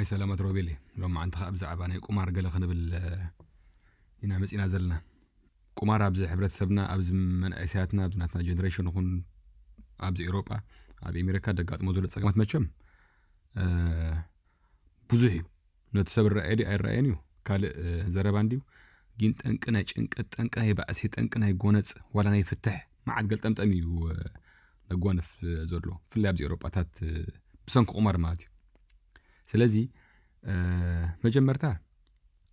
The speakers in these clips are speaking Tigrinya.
ኣይ ሰላማት ሮቤል፣ ሎማዓንቲ ከዓ ብዛዕባ ናይ ቁማር ገለ ክንብል ኢና መፂና ዘለና። ቁማር ኣብዚ ሕብረተሰብና፣ ኣብዚ መናእሰያትና፣ ኣብዚ ናትና ጀነሬሽን ይኹን ኣብዚ ኤውሮጳ፣ ኣብ ኣሜሪካ ደጋጥሞ ዘሎ ፀገማት መቸም ብዙሕ እዩ። ነቲ ሰብ ረኣየ ድዩ ኣይረኣየን እዩ ካልእ ዘረባ እንድዩ። ግን ጠንቂ ናይ ጭንቀት፣ ጠንቂ ናይ ባእሲ፣ ጠንቂ ናይ ጎነፅ ዋላ ናይ ፍትሕ መዓት ገልጠምጠም እዩ ነጓንፍ ዘሎ፣ ብፍላይ ኣብዚ ኤውሮጳታት ብሰንኪ ቁማር ማለት እዩ። ስለዚ መጀመርታ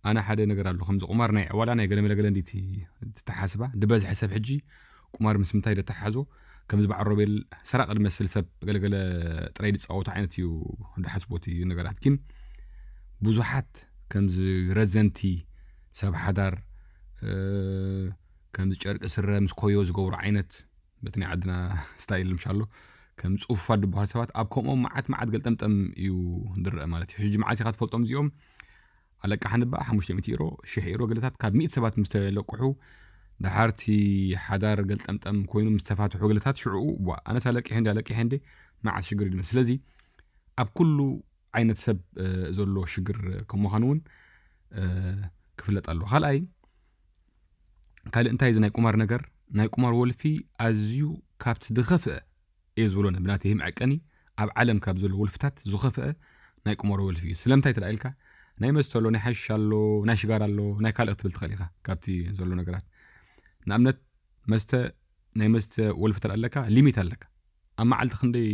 ኣነ ሓደ ነገር ኣሎ፣ ከምዚ ቁማር ናይ ዕዋላ ናይ ገለመለገለ እንዲቲ ትተሓስባ ድበዝሐ ሰብ ሕጂ ቁማር ምስ ምንታይ ደተሓዞ? ከምዚ በዓል ሮቤል ሰራቂ ድመስል ሰብ ገለገለ ጥራይ ዝፃወቱ ዓይነት እዩ ድሓስቦ እቲ ነገራት። ግን ብዙሓት ከምዚ ረዘንቲ ሰብ ሓዳር ከምዚ ጨርቂ ስረ ምስ ኮዮ ዝገብሩ ዓይነት በቲ ናይ ዓድና ስታይል ምሻሎ ከም ፅፉፋት ዝበሃሉ ሰባት ኣብ ከምኦም መዓት መዓት ገልጠምጠም እዩ ዝረአ ማለት እዩ። ሕጂ መዓስ ኢኻ ትፈልጦም እዚኦም? ኣለቃ ሓንባ ሓሙሽተ ሚእቲ ዩሮ፣ ሽሕ ዩሮ ገለታት ካብ ሚእቲ ሰባት ምስ ተለቅሑ፣ ደሓርቲ ሓዳር ገልጠምጠም ኮይኑ ምስ ተፋትሑ ገለታት ሽዕኡ ዋ ኣነስ ኣለቂሐ እንዲ ኣለቂሐ እንዲ መዓት ሽግር ይድመ። ስለዚ ኣብ ኩሉ ዓይነት ሰብ ዘሎ ሽግር ከም ምዃኑ እውን ክፍለጥ ኣለዎ። ካልኣይ ካልእ እንታይ እዚ ናይ ቁማር ነገር? ናይ ቁማር ወልፊ ኣዝዩ ካብቲ ዝኸፍአ እየ ዝብሎ፣ ብናተይ መዐቀኒ ኣብ ዓለም ካብ ዘሎ ወልፍታት ዝኸፍአ ናይ ቁማር ወልፊ እዩ። ስለምንታይ ትደኣ ኢልካ፣ ናይ መስተ ኣሎ፣ ናይ ሓሽሽ ኣሎ፣ ናይ ሽጋር ኣሎ፣ ናይ ካልእ ክትብል ትኽእል ኢኻ። ካብቲ ዘሎ ነገራት ንኣብነት መስተ፣ ናይ መስተ ወልፊ ተደኣ ኣለካ፣ ሊሚት ኣለካ። ኣብ መዓልቲ ክንደይ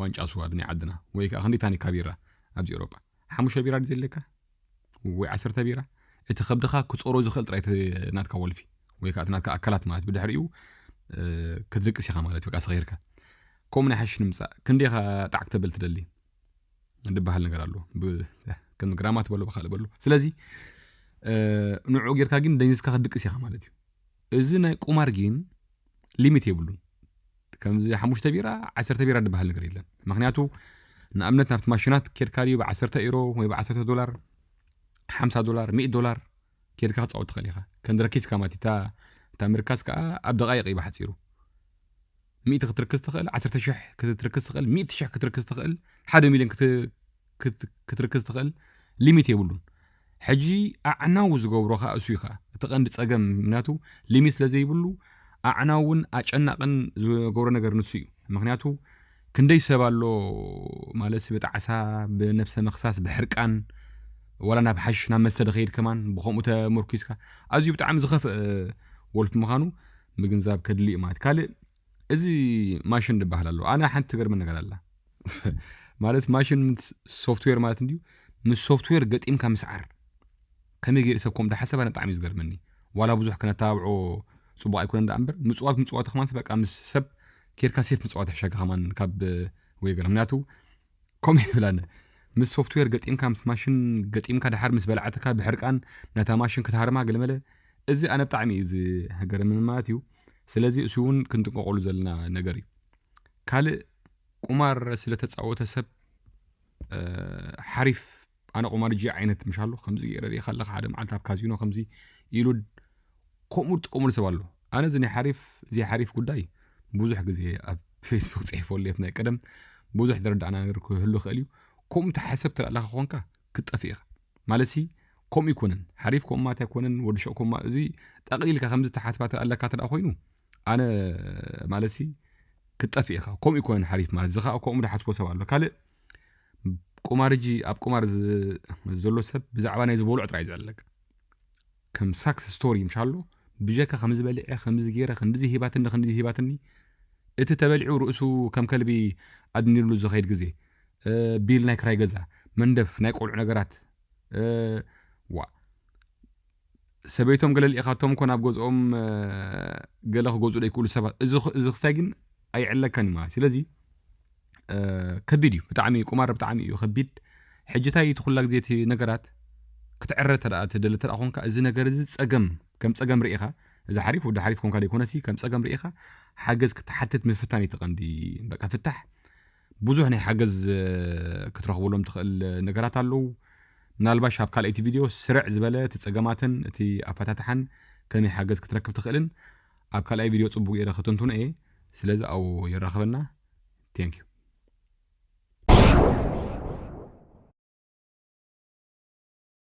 ዋንጫ ስዋ ብናይ ዓድና ወይ ከዓ ክንደይ ታኒካ ቢራ ኣብዚ ኤውሮጳ? ሓሙሽተ ቢራ ድዩ ዘለካ ወይ ዓሰርተ ቢራ? እቲ ከብድኻ ክጾሮ ዝኽእል ጥራይ እቲ ናትካ ወልፊ ወይ ከዓ እቲ ናትካ ኣካላት ማለት ብድሕሪኡ ክትድቅስ ኢኻ ማለት እዩ። በቃ ሰኺርካ ከምኡ ናይ ሓሽሽ ንምጻእ ክንደይ ኢኻ ጣዕ ክተብል ትደሊ ዝበሃል ነገር ኣሎ። ከም ግራማት በሎ ብካልእ በሎ። ስለዚ ንዑ ጌርካ ግን ደንዝካ ክትድቅስ ኢኻ ማለት እዩ። እዚ ናይ ቁማር ግን ሊሚት የብሉን። ከምዚ ሓሙሽተ ቢራ ዓሰርተ ቢራ ዝበሃል ነገር የለን። ምክንያቱ ንኣብነት ናብቲ ማሽናት ኬድካ ድዩ ብዓሰርተ ዩሮ ወይ ብዓሰርተ ዶላር፣ ሓምሳ ዶላር፣ ሚእቲ ዶላር ኬድካ ክትፃወት ትኽእል ኢኻ። ከም ድረኪስ ካማቲታ እታ ምርካስ ከዓ ኣብ ደቃይቅ እዩ ብሓፂሩ። ሚእቲ ክትርክስ ትኽእል፣ ዓሰርተ ሽሕ ክትርክስ ትኽእል፣ ሚእቲ ሽሕ ክትርክስ ትኽእል፣ ሓደ ሚልዮን ክትርክስ ትኽእል፣ ሊሚት የብሉን። ሕጂ ኣዕናዊ ዝገብሮ ከዓ እሱ እዩ ከዓ እቲ ቀንዲ ፀገም። ምክንያቱ ሊሚት ስለ ዘይብሉ ኣዕናውን ኣጨናቕን ዝገብሮ ነገር ንሱ እዩ። ምክንያቱ ክንደይ ሰብ ኣሎ ማለት ብጣዕሳ፣ ብነብሰ መክሳስ፣ ብሕርቃን፣ ዋላ ናብ ሓሽ ናብ መስተ ድኸይድ ከማን ብከምኡ ተመርኪዝካ ኣዝዩ ብጣዕሚ ዝኸፍእ ወልፍ ምዃኑ ምግንዛብ ከድሊ እዩ ማለት። ካልእ እዚ ማሽን ዝበሃል ኣሎ። ኣነ ሓንቲ ትገርመ ነገር ኣላ ማለት ማሽን ምስ ሶፍትዌር ማለት እንድዩ። ምስ ሶፍትዌር ገጢምካ ምስዓር ከመይ ገይሩ ሰብ ከምኡ ዝሓሰብ ኣነ ብጣዕሚ እዩ ዝገርመኒ። ዋላ ብዙሕ ክነተባብዖ ፅቡቅ ኣይኮነን ደኣ እምበር ምፅዋት ምፅዋት ከማን በቃ ምስ ሰብ ኬድካ ሴፍ ምፅዋት ይሕሸካ ከማን ካብ ወይ ገለ ምክንያቱ ከምኡ ይብል ኣነ ምስ ሶፍትዌር ገጢምካ ምስ ማሽን ገጢምካ ድሓር ምስ በላዕትካ ብሕርቃን ነታ ማሽን ክትሃርማ ገለመለ እዚ ኣነ ብጣዕሚ እዩ ዝገርመኒ ማለት እዩ። ስለዚ እሱ እውን ክንጥንቀቀሉ ዘለና ነገር እዩ። ካልእ ቁማር ስለተፃወተ ሰብ ሓሪፍ ኣነ ቁማር ጂ ዓይነት ምሻሎ ከምዚ ገይረ ሪኢኻ ኣለኻ ሓደ መዓልቲ ኣብ ካዚኖ ከምዚ ኢሉ ከምኡ ዝጥቀሙሉ ሰብ ኣሎ። ኣነ እዚ ናይ ሓሪፍ እዚ ሓሪፍ ጉዳይ ብዙሕ ግዜ ኣብ ፌስቡክ ፅሒፈሉ እየ ናይ ቀደም ብዙሕ ዝረዳእና ነገር ክህሉ ይኽእል እዩ። ከምኡ ተሓሰብ ትረኣለካ ኮንካ ክትጠፍእ ኢኻ ማለት ሲ ከምኡ ይኮነን ሓሪፍ ከምኡ ማለት ኣይኮነን ወዲ ሸቕ ከምኡ እዚ ጠቕሊልካ ከምዚ ተሓስባ ኣለካ ትረኣ ኮይኑ ኣነ ማለት ሲ ክትጠፍእ ኢኻ። ከምኡ ይኮነን ሓሪፍ ማለት እዚ ከዓ ከምኡ ዝሓስቦ ሰብ ኣሎ። ካልእ ቁማር እጂ ኣብ ቁማር ዘሎ ሰብ ብዛዕባ ናይ ዝበልዖ ጥራይ ዝዕለቅ ከም ሳክስ ስቶሪ ምሻሎ ብጀካ ከምዚ በሊዐ ከምዚ ገይረ ክንዲዚ ሂባትኒ ክንዲዚ ሂባትኒ እቲ ተበሊዑ ርእሱ ከም ከልቢ ኣድኒሉ ዝኸይድ ግዜ ቢል ናይ ክራይ ገዛ መንደፍ ናይ ቆልዑ ነገራት ዋ ሰበይቶም ገለ ልኢኻቶም እኮ ናብ ገዝኦም ገለ ክገዝኡ ዘይክእሉ ሰባት እዚ ክስታይ ግን ኣይዕለካን እዩ ማለት ስለዚ ከቢድ እዩ ብጣዕሚ ቁማር ብጣዕሚ እዩ ከቢድ። ሕጂ እንታይ እቲ ኩላ ግዜ እቲ ነገራት ክትዕረ ተደኣ ትደሊ ተደኣ ኮንካ እዚ ነገር እዚ ፀገም ከም ፀገም ርኢኻ እዚ ሓሪፍ ወዲ ሓሪፍ ኮንካ ዘይኮነሲ ከም ፀገም ርኢኻ ሓገዝ ክትሓትት ምፍታን እዩ ትቐንዲ በቃ ፍታሕ ብዙሕ ናይ ሓገዝ ክትረኽብሎም ትኽእል ነገራት ኣለዉ። ምናልባሽ ኣብ ካልኣይቲ ቪድዮ ስርዕ ዝበለ እቲ ፀገማትን እቲ ኣፈታትሓን ከመይ ሓገዝ ክትረክብ ትኽእልን ኣብ ካልኣይ ቪድዮ ፅቡቅ ገይረ ክትንትኖ እየ። ስለዚ ኣብኡ የራኽበና። Thank you።